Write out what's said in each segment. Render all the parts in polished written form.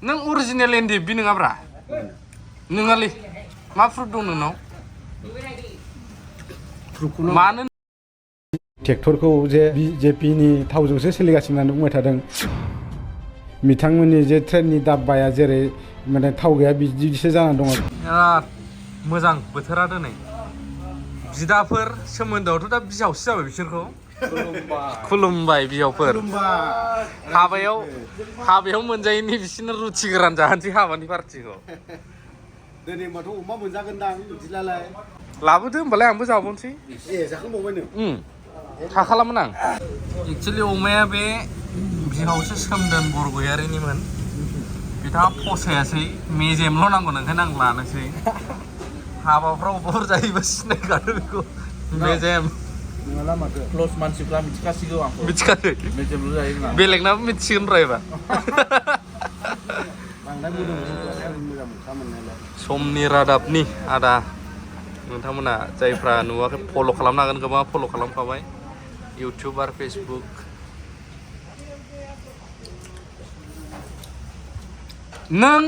नों original NDFB नङाब्रा नोङालै मा proof दं नोंनाव मानो ट्रेक्टरखौ जे BJPनि थावजोंसो सोलिगासिनो होननानै बुंबाय थादों बिथांमोननि जे ट्रेननि दाब्बाया जेरै माने थाव गैया बिदिसो जानानै दङ बिराद मोजां बोथोरा दिनै बिदाफोर सोमोन्दोआवथ' दा बिहावसो जाबाय बिसोरखौ खुलुमबाय बिहावफोर हाबायाव मोनजायैनि बिसोरनो रुथि गोरान जाहोनसै हाबानि पार्टिखौ दिनै माथो अमा मोनजागोनदां बिदिलाय लाबोदो होमबालाय आंबो जाबावनोसै जाखांबावबाय नों थाखालामोन आं एक्चुअलि अमाया बे बिहावसो सोमदोन बरगयारिनिमोन बिथाङा फसायासै मेजेमल' नांगौ ओंखायनो आं लानोसै हाबाफ्राव अबाफोर जायोबा सिनायखादो बेखौ मेजेम नङाला माथो क्लस मानसिफ्रा मिथिखासिगौ आंखौ मिथिखादो मेजेमल' जायो होनना बेलेगनाबो मिथिसिगोन रा एबार बांद्राय मोजां मोनखा मोननायलाय समनि रादाबनि आदा नोंथांमोना जायफ्रा नुवाखै फल' खालामनो हागोन गोबां फल' खालामखाबाय इउटुब आरो फेसबुक नों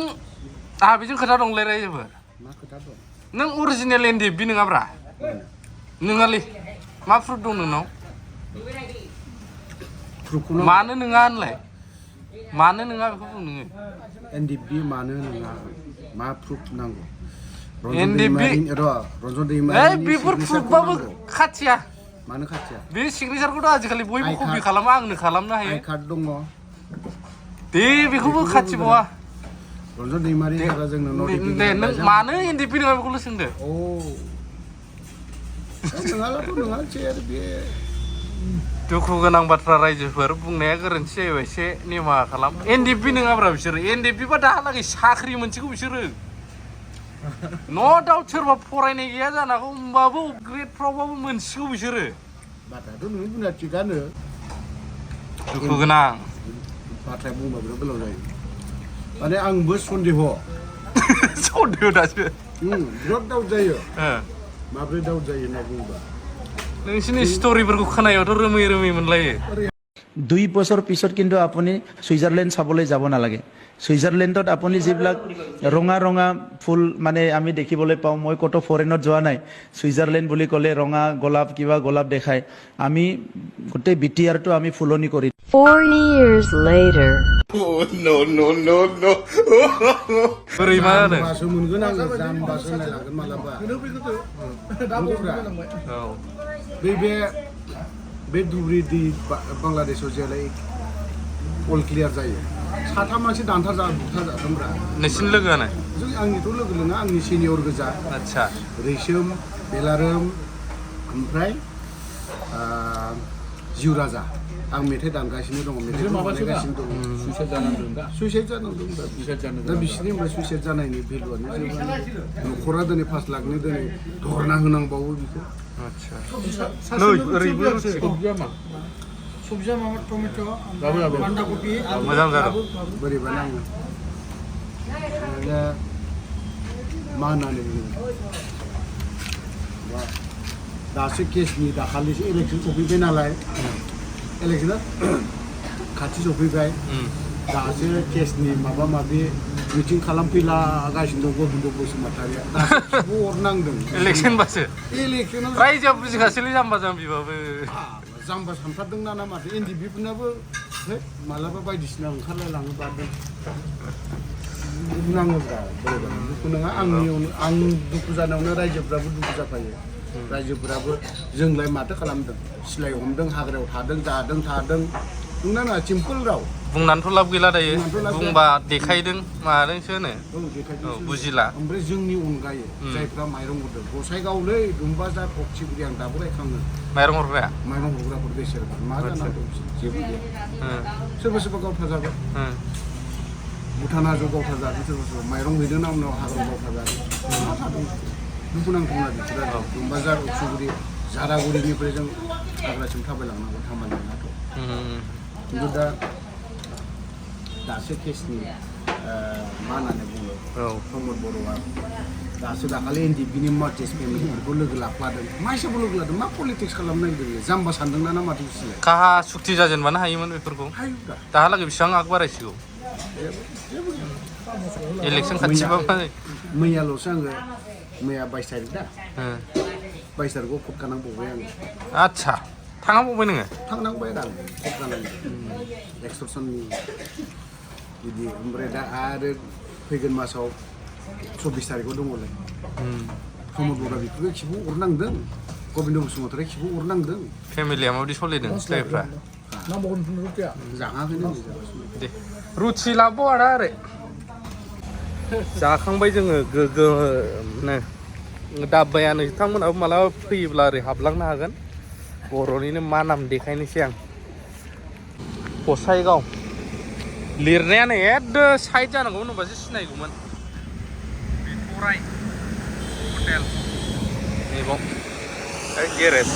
आंहा बेजों खोथा दंलै रायजोफोर मा खोथा दं नों अरिजिनेल NDFB नङाब्रा नोङालै मा प्रुफ दं नोंनाव मानो नङा होनलाय मानो नङा बेखौ बुं नोङो NDFB मानो नङा मा प्रुफ नांगौ NDFB रन्जन दैमारि बेफोर प्रुफबाबो खाथिया मानो खाथिया बे सिगनेसारखौथ' आजिखालि बयबो कपि खालामा आंनो खालामनो हायो आइ कार्ड दङ दे बेखौबो खाथिबावा रन्जन दैमारि सारा जोंनो नों मानो NDFB नङा बेखौल' सोंदो नङालाथ' नङासै आरो बे दुखु गोनां बाथ्रा रायजोफोर बुंनाया गोरोन्थि जायोबा एसे निमाहा खालाम NDFB नङाब्रा बिसोरो NDFB बा दाहालागै साख्रि मोनसिगौ बिसोरो न' दाउट सोरबा फरायनाय गैया जानो हागौ होमबाबो ग्रेडफ्रावबाबो मोनसिगौ बिसोरो बाथ्रायाथ' नोंनि बुंनाया थिगानो दुखु गोनां बाथ्राया बुंबा बिराद गोलाव जायो माने आंबो सन्देह दासो बिराद दाउट जायो माब्रै दाउट जायो होनना बुङोबा नोंसिनि स्ट'रिफोरखौ खोनायावथ' रोमै रोमै मोनलायो 2 বছৰ পিছত কিন্তু আপুনি সুইজাৰলেণ্ড চাবলৈ যাব নালাগে সুইজাৰলেণ্ডত আপুনি যিবিলাক ৰঙা ৰঙা ফুল মানে আমি দেখিবলৈ পাওঁ মই কত ফৰেনত যোৱা নাই সুইজাৰলেণ্ড বুলি ক'লে ৰঙা গোলাপ কিবা গোলাপ দেখায় আমি গোটেই বিটিআৰটো আমি ফুলনি কৰি 4 years later no बोरै मा जादों जाम्बासो मोनगोन आङो जाम्बासो नायलांगोन मालाबा बे दुब्रि दै बांलादेशआव जेलाय अल क्लियार जायो साथाम मानसि दानथार बुथारजादोंब्रा नोंसिनि लोगोआनो जों आंनिथ' लोगो नङा आंनि सिनियर गोजा आदसा रैसोम बेलारोम ओमफ्राय जिउ राजा आं मेथाइ दानगासिनो दङ मेथाइ बानायगासिनो दङ सुइसाइड जानांदों दा बिसोरनि ओमफ्राय सुइसाइड जानायनि भेलुआनो जेबो न'खरा दिनै 5 लाखनि दिनै धरना होनांबावो बेखौ नै ओरैबो सबजिया माबा टमेट' बान्दा कफि मोजां जादों बोरैबा नाङो मा होननानै बुङो दासो केसनि दाखालिसो इलेक्सन सफैबाय नालाय इलेक्सना खाथि सफैबाय दासो केसनि माबा माबि मिटिं खालामफैलागासिनो दं गबिन्द बसुमतारिया दासो अर नांदों इलेक्सनबासो इलेक्सनाव रायजोआ बुजिखासैलै जाम्बा जाम्बिबाबो जाम्बा सानथारदों ना माथो NDFBफोरनाबो मालाबा बायदिसिना ओंखारलायलाङो बारदों नाङोब्रा दुखु नङा आं दुखु जानायावनो रायजोफ्राबो दुखु जाफायो रायजोफोराबो जोंलाय माथो खालामदों सिलाय हमदों हाग्रायाव थादों जादों नोंना ना सिम्पोल राव बुंनानैथ' लाब गैला दायो बुंबा देखायदों मादोंसो होनो बुजिला ओमफ्राय जोंनि अनगायै जायफ्रा माइरं हरदों गसाइगावलै दुम्बाजार फक्सिगुरि आं दाबो रायखाङो माइरं हरग्राया माइरं हरग्राफोर बेसोर मा जानानै दं जेबो गैया सोरबा गावथारजाबाय भुटान हाजोआव गावथारजादों सोरबा माइरं हैदों ना उनाव हाग्रायाव गावथारजादों दुखुनांथावना बिसोरो दुम्बाजार फक्सिगुरि जारागुरिनिफ्राय जों हाग्रासिम थाबायलांनांगौ थामायलांनाथ' खिन्थु दासो केसनि मा होननानै बुङो प्रमद बर'आ दासो दाखालि NDFBनि मार्टिस फेमिलिफोरखौ लोगो लाफ्लादों मा हिसाबै लोगो लादों मा पलिटिक्स खालामनो नागिरदों जाम्बा सानदोंना ना माथो बिसोरलाय काहा सुक्ति जाजेनबानो हायोमोन बेफोरखौ दाहालागै बेसेबां आग बारायसिगौ इलेक्सन खाथिबा मा मैयाल'सो आङो मैया 22 तारिख दा 22 तारिखआव भट गानांबावबाय आङो आच्छा थाङाबावबाय नोङो थांनांबाय दा भट गानांबाय एक्सटर्सननि बिदि ओमफ्राय दा आरो फैगोन मासाव 24 तारिखआव दङलाय प्रमद बरा बेखौबो खिबु अरनांदों गबिन्द बसुमतारी खिबु अरनांदों फेमिलिया माबायदि सोलिदों सिलायफ्रा जाङाखैनो दे रुथि लाबो आदा ओरै जाखांबाय जोङो गोगोमनो दाब्बायानो बिथांमोनाबो मालाबा फैयोब्ला ओरै हाबलांनो हागोन बर'निनो मा नाम देखायनोसै आं गसाइगाव लिरनायानो एदो साइड जानांगौमोन होनबासो सिनायगौमोन बिथराइ हटेल मैगं गेरेज